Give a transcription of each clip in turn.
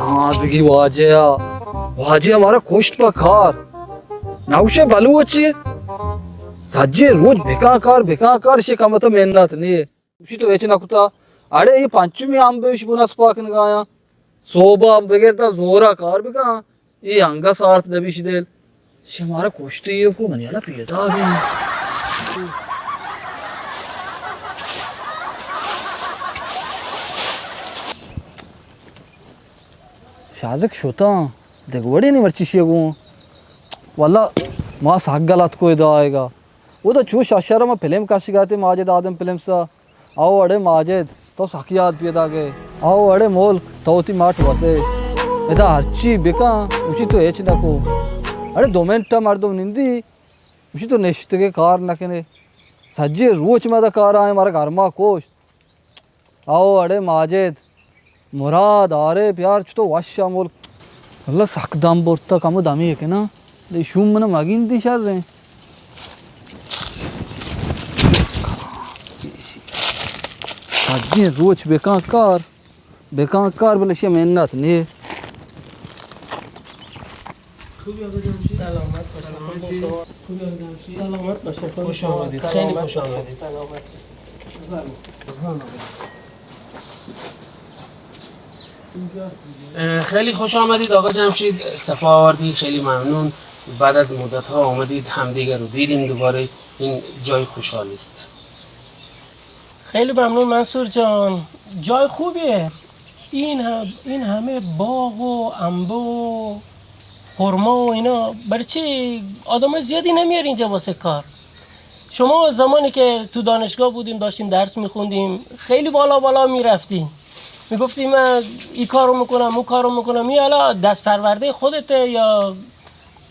ہاں، بگی واجہ ءَ، واجہ ءَ مارا کشت پہ کار۔ نہ گوشے بلوچے، سجے روچ بکاں کار، بکاں کار، شے کم تو محنت نہیں۔ گوشی تو ہچ نہ کتا۔ اڑے اے پنچمی امب اش بنس پاکنگایاں۔ صوبہ بگر تا زورا کار بکاں۔ اے انگا سارت نبیش دل۔ شمارا کشتی کو منی الا پیدا بھی۔ شادک شتاں۔ دگہ وڑے نی مرچی شی گوں۔ واللہ ما سک غلط کو ادا آئے گا۔ او تو چو شاشر ما فلم کاشی گاتے ماجد آدم فلم سا۔ او اڑے ماجد، تو سک یاد پیدا گئے۔ او اڑے ملک، تو تی ماٹ وتے۔ ادا ہرچی بکاں، اچی تو ہچ نہ کو۔ اڑے دو منٹ مردم نندی، اچی تو نشتگے کار نہ کنے۔ سجے روچ ما دا کار آئے، مارا گھر ما کوش۔ او اڑے ماجد، مراد، عارف یار، چتو وش ءَ ملک۔ اللہ سک دم برتا، کمو دمی کناں۔ دے شوم من مگین دی شر ہیں۔ سجیں روچ بکاں کار، بکاں کار، بلے شی محنت نے۔ سلامت باشید۔ سلامت باشید۔ خوش آمدید۔ خیلی خوش آمدید۔ سلامت باشید۔ اه، خیلی خوش آمدید آقا جمشید، صفا آوردید، خیلی ممنون. بعد از مدت ها آمدید، همدیگر رو دیدیم دوباره، این جای خوشحالی است. خیلی ممنون منصور جان، جای خوبیه. این هم، این همه باغ و انبه و خرما و اینا، برای چی آدمای زیادی نمیاری اینجا واسه کار؟ شما زمانی که تو دانشگاه بودیم، داشتیم درس می‌خوندیم، خیلی بالا بالا می‌رفتی، می‌گفتی: «من این کارو می‌کنم، اون کارو می‌کنم.» این حالا دست پرورده خودته یا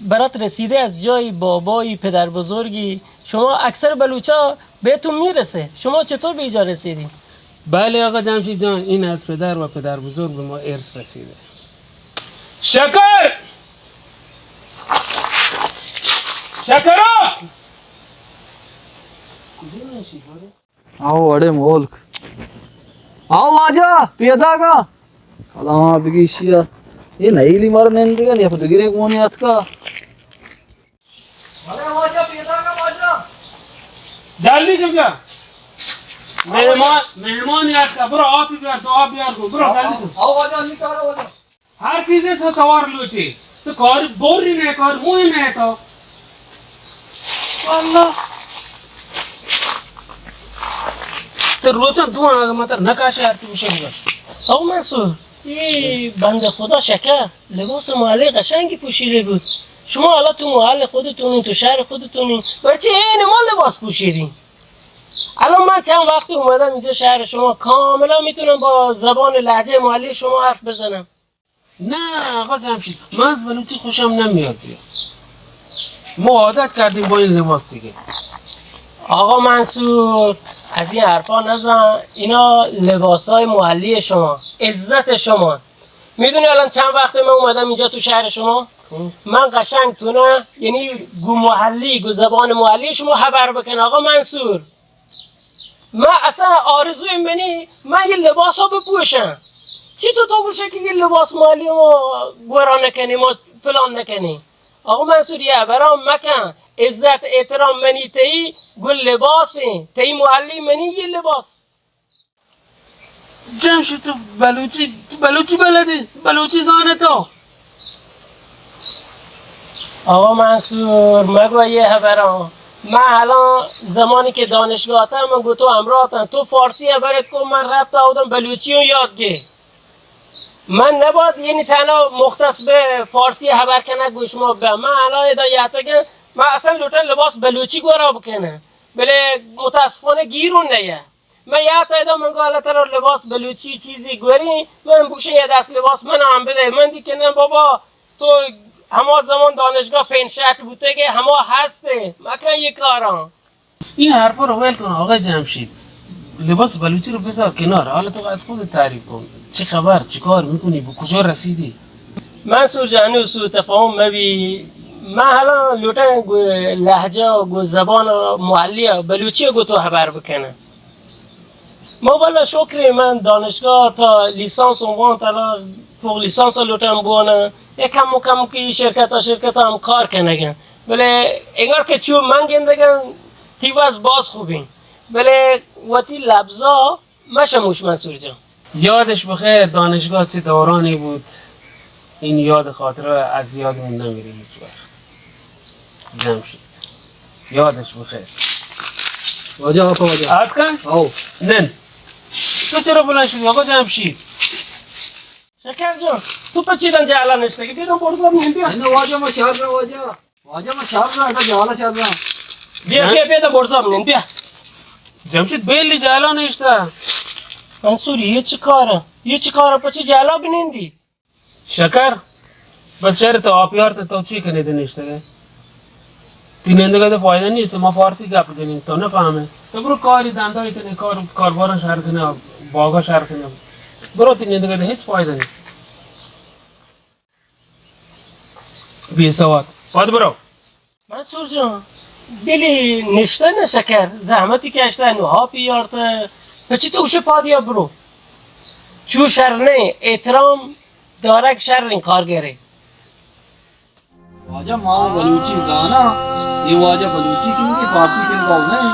برات رسیده از جایی، بابایی، پدر بزرگی؟ شما اکثر بلوچا بهتون می‌رسه، شما چطور به اینجا رسیدین؟ بله آقا جمشید جان، این از پدر و پدر بزرگ به ما ارث رسیده. شکر! شکرا! آو اڑے ملک. آو واجہ، پیداگا. کلاں بگیشیا. اے نئیلی مر نندگا، نی پہ دگرے گونی اتکا. جلدی چم بیا. مہمان، مہمان یاد کا، برو آپ بیار، تو آپ بیار کو، برو جلدی چم. آو واجہ، نکالو واجہ. ہر چیزے تو توار لوٹے. تو کار بوری نہ، کار موہ نہ تو. واللہ. تو روچاں دو آنگا متر نکاشے ہر چیز شروع. او منصور، یہ بند خدا شکر لباس محلی قشنگی پوشیده بود. شما حالا تو محل خودتونین، تو شهر خودتونین، برای چی عین ما لباس پوشیدین؟ الان من چند وقت اومدم اینجا شهر شما، کاملا می‌تونم با زبان لهجه محلی شما حرف بزنم. نه آقا جمشید، من از بلوچی خوشم نمیاد. ما عادت کردیم با این لباس دیگه. آقا منصور، از این حرفا نزن. اینا لباسای محلی شما، عزت شما. می‌دونی الان چند وقته من اومدم اینجا تو شهر شما؟ خب. من قشنگ تو نه، یعنی گو محلی، گو زبان محلی شما خبر بکن آقا منصور. من اصلاً آرزوی منی، من یه لباسا بپوشم. چی تو، تو گوشه که یه لباس محلی ما گورا نکنی، ما فلان نکنی؟ آقا منصور، یه خبرا مکن. عزت احترام منی تئی گو لباسی، تئی محلی منی یه لباس. جمشید، تو بلوچی، تو بلوچی بلدی؟ بلوچی زانه تو؟ آقا منصور، مگو یه خبرا. من الان زمانی که دانشگاه آتم، من گو تو همراه آتم. تو فارسی خبرت کو، من ربط آودم بلوچی اون یاد گه. من نباید یعنی تنها مختص به فارسی خبر کنه گو شما به. من الان ادا یهتگم، من اصلاً لوٹن لباس بلوچی گورا بکنه. بله متاسفانه گیرون نیه. من یاد ایدا من گو الله تعالی لباس بلوچی چیزی گوری، من بوشه یه دست لباس من هم بده. من دی که نه بابا، تو هما زمان دانشگاه پنت شرت بوته که هما هسته، مکن یه کارا. این حرفا رو ول کن آقای جمشید. لباس بلوچی رو بذار کنار، حالا تو از خودت تعریف کن. چه خبر؟ چه کار می‌کنی؟ به کجا رسیدی؟ منصور جان، هنوز سوء تفاهم مبی. من الان لوٹن گو لهجه، گو زبان محلی، بلوچی گو تو خبر بکنه. ما والله شکر، من دانشگاه تا لیسانس عنوان تلا فوق لیسانس لوٹاں بواناں، یک کم و کم کی شرکت ءَ شرکت ءَ ہم کار کنگاں، بلے انگار کہ چو من گندگاں تی وضع باز خوبیں، بلے وتی لبزا مشموش منصور جان. یادش بخیر، دانشگاه چه دورانی بود، این یاد خاطره از یاد من نمیره هیچ وقت. جمشید، یادش بخیر. واجہ آپ واجہ. آتکن؟ آؤ. نن. تو چرا بلند شدی آقا جمشید؟ شکر جان، تو پچی دن جالا نشتگی؟ بیا دم برزا من بیا. نه واجہ، ما شر را واجہ. واجہ، ما شر را، اگا جالا شر را. بیا، بیا، بیا دم برزا من بیا. جمشید بیلی جالا نشتا. منصور، یہ چی کارا؟ یہ چی کارا؟ پچی جالا بنندی؟ شکر، بس شر تو آپ یار تو چی کنی دے نشتگے؟ تی نندگا تو فائدہ نیست، ما فارسی گپ جنین، تو نہ فهمے. تو برو کاری دندای کنے، کار، کاربارا شر کنے، باغا شر کنے. برو، تی نندگا تو هیچ فائدہ نیست. بی سواد. پاد برو. منصور جان، دلی نشته نه شکر، زحمتی کشته، نو هاپی یارته، پچی تو اوشه پادیا برو. چو شر نه، احترام دارگ شر این کارگره. واجہ، ما و بلوچی زانا، یہ واجہ بلوچی کن کی فارسی کن کو نہیں.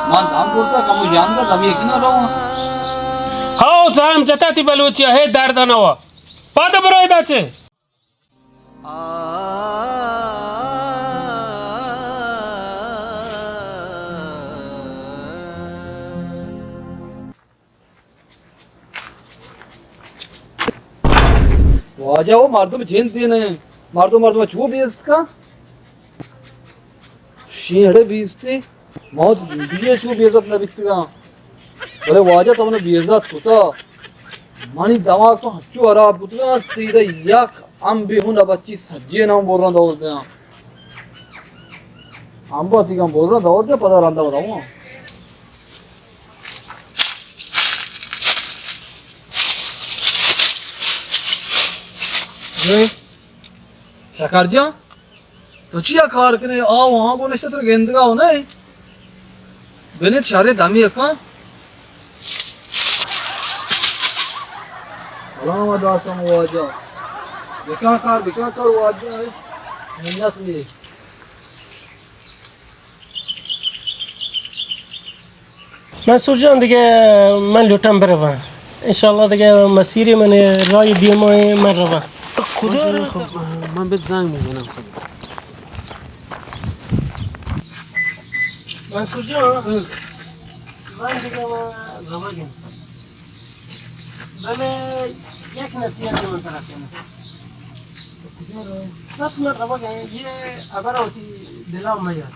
من دام کرتا کمو جان کا دم یک نہ رہا. ہاؤ، زام جتا تی بلوچی ہے، درد نہ ہوا. پاد برو ادا چے. واجہ، وہ مردم جند دینے، مردم، مردم چو بیست کا؟ شیڑے بیستی، موت زندگی چو بے عزت نہ بیتگاں. بلے واجہ تو منا بے عزت کتا. منی دماغ تو ہنچو خراب بوتگا، سیدھا یک امبے ہوں نہ بچی، سجے نام بوران دور دیاں. امبا تیگاں بوران دور دیاں، پدا رندا بداواں. اے، شکر جان، تو چیا کار کنے؟ آ وہاں گو نشتہ تر گندگا ہو نہیں؟ بنت شرے دمی اکاں. سلام ادا کم واجہ. بکاں کار، بکاں کار واجہ. منت لے. منصور جان، دگہ من لوٹاں برواں. انشاءاللہ دگہ مسیرے من راہی دیما ایں، من رواں. خدا، خب، من بهت زنگ می‌زنم. منصور جان، من دگہ روگاں. بلے یک نصیحت من ترا کناں. بس من روگاں، یہ خبر وتی دلا میار.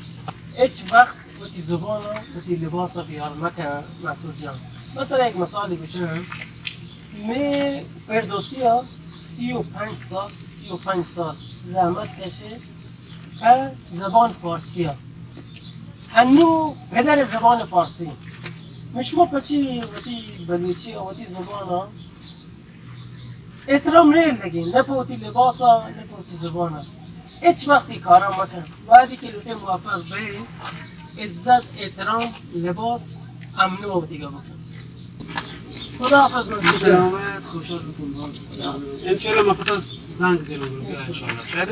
ہچ وقت وتی زبان ءَ، وتی لباس ءَ بیار مکن منصور جان. من ترا یک مثالے گوشاں. مئے فردوسی ءَ سی و پنچ سال، سی و پنچ سال زحمت کشے، پہ زبان فارسی ءَ. ہنو پدر زبان فارسی. مشما پچی وتی بلوچی ءَ، وتی زبان ءَ احترام نہ لگے، نہ پہ وتی لباس ءَ، نہ پہ وتی زبان ءَ. ہچ وقت اے کاراں مکن. وہدے کہ لوٹے موفق بئے، عزت، احترام، لباس، امن ءَ وتی گپ بکن. خدا حافظ منصور جان. سلامت، خوشحال بکن. انشاءاللہ من پدا زنگ جنم. انشاءاللہ. خیر؟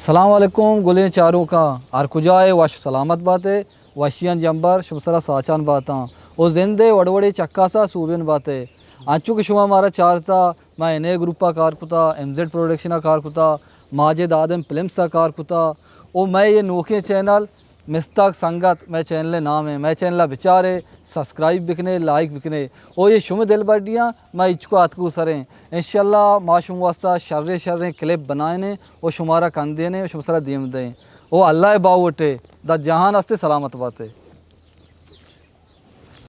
سلام علیکم گلیں چاروکاں، ہر کجا ئے وش سلامت بات ئے، وشیانی جمبر شمسرا ساچان باتاں و زند ئے وڑ وڑیں چکاسا سوبین بات ئے. انچو کہ شما مارا چارتا، ما این اے گروپا کار کتا، ایم زیڈ پروڈکشنا کار کتا، ماجد آدم فلمسا کار کتا و مئے یہ نوکیں چینل مستاگ سنگت مئے چینل ءِ نام ایں. مئے چینل ءَ بچارے، سبسکرائب بکنے، لائک بکنے. او یہ شمے دلبڈیاں ما ہچکو اتکو سریں. انشاءاللہ ما شمے واسطہ شریں شریں کلپ بنائینے و شمارا کندینے و شمے سرا دیم دئیں. او اللہ ءِ باہوٹے، دا جہان ہستے سلامت باتے.